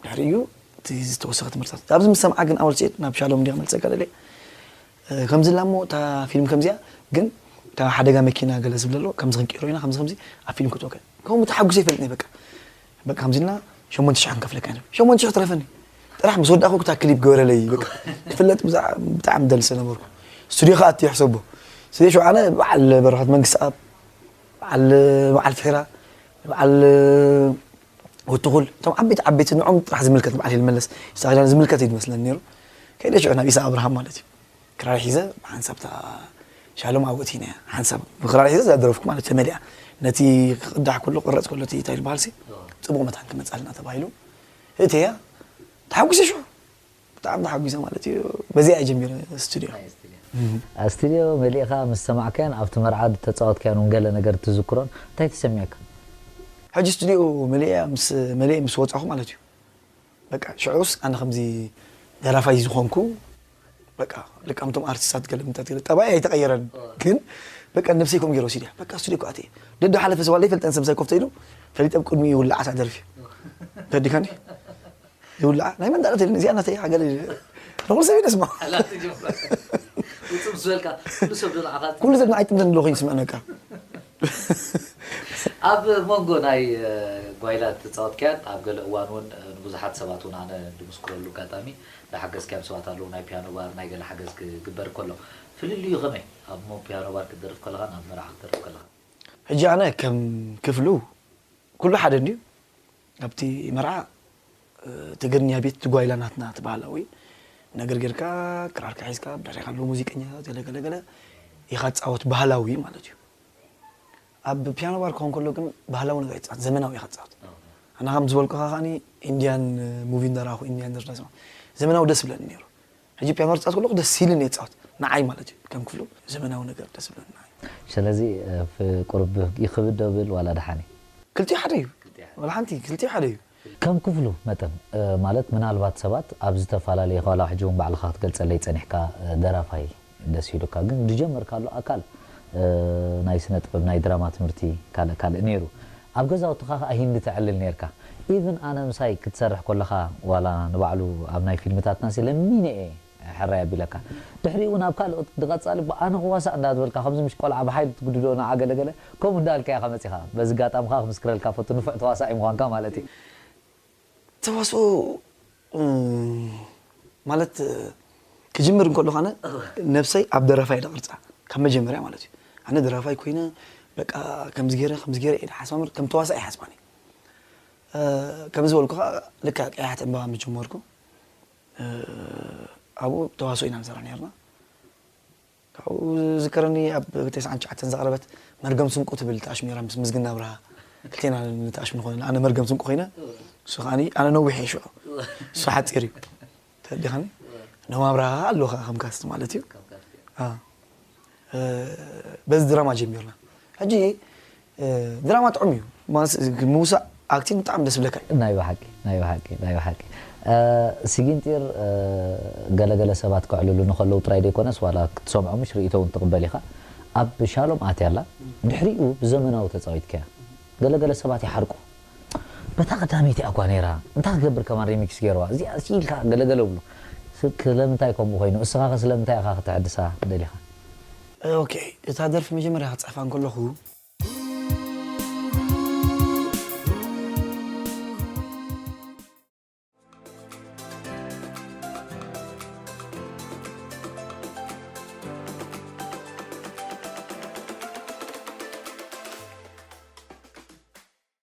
ድሕሪኡ እቲ ዝተወሰኸ ትምህርትታት። ኣብዚ ምስ ሰምዓ ግን ኣወል ስዒድ ናብ ሻሎም እንዲያ ክመልሰካ ደልየ። እ፣ ከምዚ ኢላ እሞ እታ ፊልም ከምዚኣ፣ ግን እታ ሓደጋ መኪና ገለ ዝብል ኣሎ፣ ከምዚ ክንቅይሮ ኢና፣ ከምዚ ከምዚ ኣብ ፊልም ክትወከል። ከምኡ ተሓጉሰ ይፈልጥ እየ በቃ። በቃ ከምዚ ኢልና ሸሞንተ ሽሕ ክንከፍለካ ኢና። ሸሞንተ ሽሕ ትረፈኒ። ጥራሕ ምስ ወዳእኩ እታ ክሊፕ ግበረለይ በቃ። ክፍለጥ ብዛ-፣ ብጣዕሚ ደሊ ስለ ነበርኩ። ስቱድዮ ከኣ ኣትየ ሕሰቦ። ስቱድዮ ሽውዓነ በዓል በረኸት መንግስትኣብ፣ በዓል፣ በዓል ፍሒራ፣ በዓል ወትኹል፣ እቶም ዓበይቲ ዓበይቲ ንዖም ጥራሕ ዝምልከት በዓል ይልመለስ። ኢሳቕ ኪዳነ ዝምልከት እዩ ዝመስለኒ ነይሩ። ከይደ ሽዑ ናብ ኢሳቕ ኣብርሃም ማለት እዩ። ክራር ሒዘ ብሓንሳብ እታ ሻሎም ኣብኡ ኣእቲናያ። ሓንሳብ ብክራር ሒዘ እዛ ደረፍኩ ማለት ተመሊኣ። ነቲ ክቕዳሕ ከሎ፣ ክቕረጽ ከሎ እቲ እንታይ ዝበሃል ሲ፣ ጽቡቕ መታን ክመጻልና ተባሂሉ። እትያ ተሓጒሰ ሽዑ። ብጣዕሚ ተሓጒሰ ማለት እዩ። በዚኣ እየ ጀሚረ ስቱድዮ። ናይ ስቱድዮ። እም። ኣብ ስቱድዮ መሊእኻ ምስ ሰማዕካያን ኣብቲ መርዓ ዝተጻወትካያን እውን ገለ ነገር ትዝክሮን እንታይ ተሰሚዕካ? ሕጂ ስቱድዮ መሊአ ምስ፣ መሊአ ምስ ወጻኹ ማለት እዩ። በቃ ሽዑስ ኣነ ከምዚ ደራፋይ ዝኾንኩ፣ በቃ ልክም እቶም ኣርቲስታት ገለ ምንታት ገለ ጠባይ ኣይተቐየረን። ኦ። ግን በቃ ነብሰይ ከምኡ ገይረ ወሲድያ። በቃ ስቱድዮ እኮ ኣትየ። ደዶ ሓለፈ ሰዋል ዘይፈልጠን ሰብ ምሳይ ኮፍ ተኢሉ፣ ፈሊጠ ኣብ ቅድሚኡ ይውልዓ እዛ ደርፊ። ተረዲእካኒ? ይውልዓ። ናይ መን ዳለት የለን፣ እዚኣ ናተይ እያ፣ ገለ ኢለ። ነኹሉ ሰብ እዩ ደስማ። ኣላ ትጅምር። ውፅእ ምስ በልካ፣ ኩሉ ሰብ ዶ ንዓኻ ኩሉ ሰብ ንዓይ ጥምዘን ኣለኹ ይስምዐኒ በቃ። ኣብ መንጎ ናይ፣ እ፣ ጓይላ ትጻወትካያን ኣብ ገለ እዋን እውን፣ እ፣ ንብዙሓት ሰባት እውን ኣነ ዝምስክረሉ ኣጋጣሚ ዝሓገዝካዮም ሰባት ኣለዉ። ናይ ፒያኖ ባር፣ ናይ ገለ ሓገዝ ክግበር ከሎ፣ ፍልልዩ ከመይ? ኣብ ሞ-፣ ፒያኖ ባር ክትደርፍ ከለኻን ኣብ መርዓ ክትደርፍ ከለኻን? ሕጂ ኣነ ከም ክፍሉ ኩሉ ሓደ እንድዩ። ኣብቲ መርዓ፣ እ፣ ትግርኛ ቤት እቲ ጓይላ ናትና እቲ ባህላዊ ነገር ጌርካ፣ ክራርካ ሒዝካ፣ ብድሕሪኻ ኣለዉ ሙዚቀኛታት፣ ገለ፣ ገለ፣ ገለ ኢኻ ትጻወት፣ ባህላዊ ማለት እዩ። ኣብ ፒያኖ ባር ክኸውን ከሎ ግን ባህላዊ ነገር ኣይትጻወት፣ ዘመናዊ ኢኻ ትጻወት። ኣነ ከም ዝበልኩኻ ከኣኒ ኢንድያን ሙቪ እንዳረኣኹ፣ ኢንድያን ዘርዳ ዘመናዊ ደስ ይብለኒ ነይሩ። ሕጂ ፒያኖ ክጻወት ከለኹ ደስ ኢሉኒ እየ ዝጻወት። ንዓይ ማለት እዩ። ከም ክፍሉ ዘመናዊ ነገር ደስ ይብለኒ ንዓይ። ስለዚ፣ እ፣ ፍ-፣ ቁሩብ ይኽብድ ዶ ብል ዋላ ደሓን እዩ? ክልቲኡ ሓደ እዩ። ክልቲኡ ሓደ። ዋላ ሓንቲ፣ ክልቲኡ ሓደ እዩ። ከም ክፍሉ መጠን፣ እ፣ ማለት ምናልባት ሰባት ኣብ ዝተፈላለየ፣ ዋላ ሕጂ እውን ባዕልኻ ክትገልጸለይ ጸኒሕካ፣ እ፣ ደራፋይ ደስ ኢሉካ፣ ግን ዝጀመርካሉ ኣካል፣ እ፣ ናይ ስነ ጥበብ፣ ናይ ድራማ ትምህርቲ ካልእ ካልእ ነይሩ። ኣብ ገዛውትኻ ከኣ ሂንዲ ተዕልል ነይርካ። ኢቭን ኣነ ምሳይ ክትሰርሕ ከለኻ ዋላ ንባዕሉ ኣብ ናይ ፊልምታትና ሲ ለሚነ እየ ሕራይ ኣቢለካ ድሕሪኡ ናብ ካልኦት ድቐጻሊ ብኣነ ክዋሳእ እንዳትበልካ ከምዚ ምሽ ቆልዓ ብሓይሊ ትጉድዶ ንዓገለገለ ከምኡ እንዳልካ ኢኻ መጺኻ በዚ ጋጣሚ ከዓ ክምስክረልካ ፈቱ ንፉዕ ተዋሳኢ ምዃንካ ማለት እዩ። ተዋስኦ ማለት ክጅምር እንከሎ ካነ ነብሰይ ኣብ ደረፋይ ደቅርፃ ካብ መጀመርያ ማለት እዩ ኣነ ደራፋይ ኮይነ በቃ ከምዚ ገይረ ከምዚ ገይረ ኢለ ሓሳምር ከም ተዋሳእ ይሓስባኒ ከምዚ ዝበልኩ ከዓ ልካ ቀያሕቲ ዕምባባ ምስ ጀመርኩ ኣብኡ ተዋስኦ ኢና ንሰራ ነርና ካብኡ ዝከረኒ ኣብ ተስዓን ትሽዓተን ዝቐረበት መርገም ስንቁ ትብል ተኣሽሚራ ምስ ምዝግና ብርሃ ክልቴና ንተኣሽሚ ንኾነ ኣነ መርገም ስንቁ ኮይነ እሱ ከዓ ኣነ ነዊሕ እየ ሽዑ እሱ ሓፂር እዩ ተዲኻኒ ነዋም ብርሃ ኣለዎ ከዓ ከም ካስት ማለት እዩ በዚ ድራማ ጀሚርና ሕጂ ድራማ ጥዑም እዩ ምውሳእ ኣክቲንግ ብጣዕሚ ደስ ብለካ እዩ ናይ ብሓቂ ናይ ብሓቂ ናይ ብሓቂ ሲጊንጢር ገለገለ ሰባት ከዕልሉ ንከለዉ ጥራይ ዘይኮነስ ዋላ ክትሰምዖ ምሽ ርእቶ እውን ትቕበል ኢኻ ኣብ ሻሎም ኣትያ ኣላ ድሕሪኡ ብዘመናዊ ተፃዊትካያ ገለገለ ሰባት ይሓርቁ በታ ቀዳመይቲ ኣኳ ነይራ እንታይ ክገብር ከማን ሪሚክስ ገይርዋ እዚኣ ኢልካ ገለገለ ብሉ ስለምንታይ ከምኡ ኮይኑ እስኻ ስለምንታይ ኢኻ ክተሕድሳ ደሊኻ ኦኬ እታ ደርፊ መጀመርያ ክፅሕፋ እንከለኹ